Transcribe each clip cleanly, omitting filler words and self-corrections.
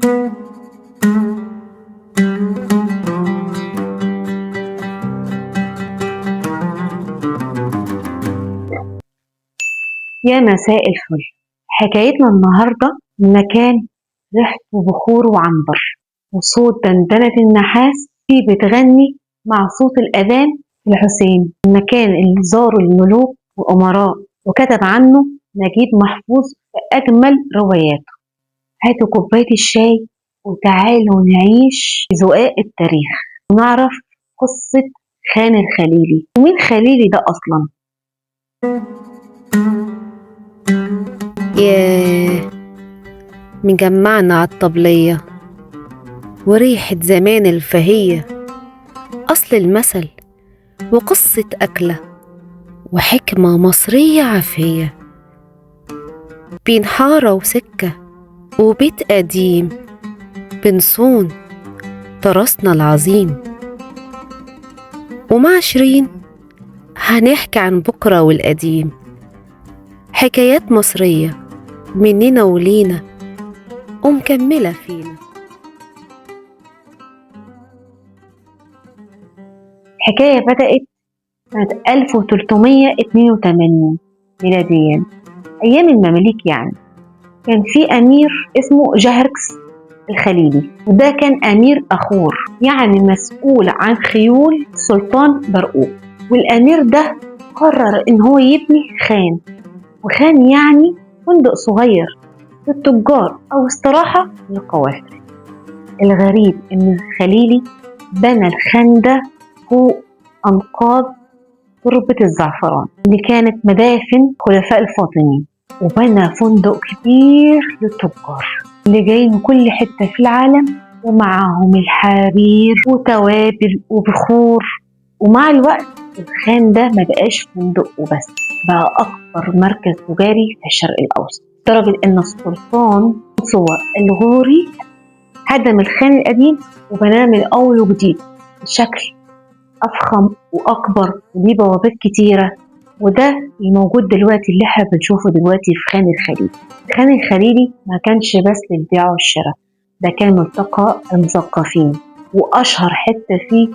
يا مساء الفل. حكايتنا النهاردة مكان ريحته بخور وعنبر وصوت دندنة النحاس فيه بتغني مع صوت الأذان في الحسين، المكان اللي زاره الملوك وأمراء وكتب عنه نجيب محفوظ في أجمل رواياته. هاتوا كوباية الشاي وتعالوا نعيش في زقاق التاريخ ونعرف قصة خان الخليلي، ومين خليلي ده أصلا؟ ياه، مجمعنا على الطبلية وريحة زمان الفهية، أصل المثل وقصة أكلة وحكمة مصرية عافية، بين حارة وسكة وبيت قديم بنصون تراثنا العظيم. ومع شيرين هنحكي عن بكرة والقديم، حكايات مصرية مننا ولينا ومكملة فينا. الحكاية بدأت سنة 1382 ميلاديا، أيام المماليك يعني. كان في أمير اسمه جهركس الخليلي، وده كان أمير أخور، يعني مسؤول عن خيول السلطان برقوق. والأمير ده قرر إن هو يبني خان، وخان يعني فندق صغير للتجار أو استراحة للقوافل. الغريب إن الخليلي بنى الخان ده فوق أنقاض تربة الزعفران اللي كانت مدافن خلفاء الفاطميين، وبنى فندق كبير للتجار اللي جايين من كل حتة في العالم، ومعاهم الحرير وتوابل وبخور. ومع الوقت الخان ده ما بقاش فندق وبس، بقى أكبر مركز تجاري في الشرق الأوسط، لدرجة إن السلطان صور الغوري هدم الخان القديم وبناه من أول وجديد بشكل أفخم وأكبر وليه بوابات كتيرة. وده الموجود دلوقتي اللي احنا بنشوفه دلوقتي في خان الخليلي. خان الخليلي ما كانش بس للبيع والشراء، ده كان ملتقى المثقفين، وأشهر حتة فيه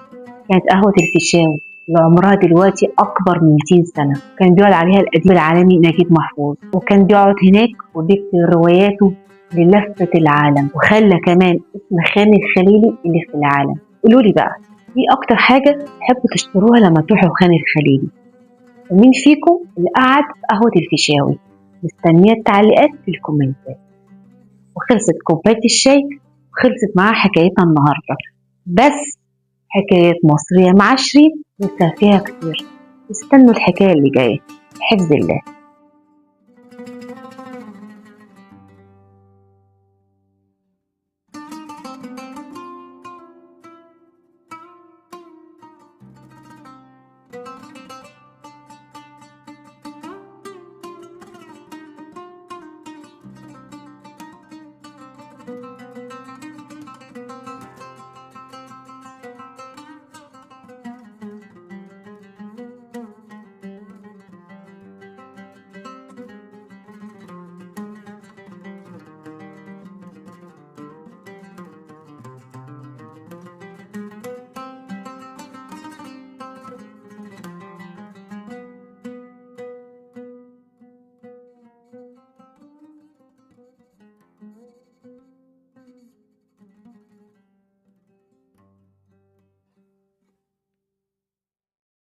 كانت قهوة الفيشاوي اللي عمرها دلوقتي أكبر من 200 سنة. كان بيقعد عليها الأديب العالمي نجيب محفوظ، وكان بيقعد هناك وبيكتب رواياته للفة العالم، وخلى كمان اسم خان الخليلي اللي في العالم. قولولي بقى، ايه أكتر حاجة تحبوا تشتروها لما تروحوا خان الخليلي؟ ومين فيكم اللي قعد في قهوة الفيشاوي؟ مستنية التعليقات في الكومنتات. وخلصت كوباية الشاي وخلصت معاها حكايتنا النهاردة، بس حكايات مصرية مع شيرين لسه فيها كتير. استنوا الحكاية اللي جاية. حفظ الله.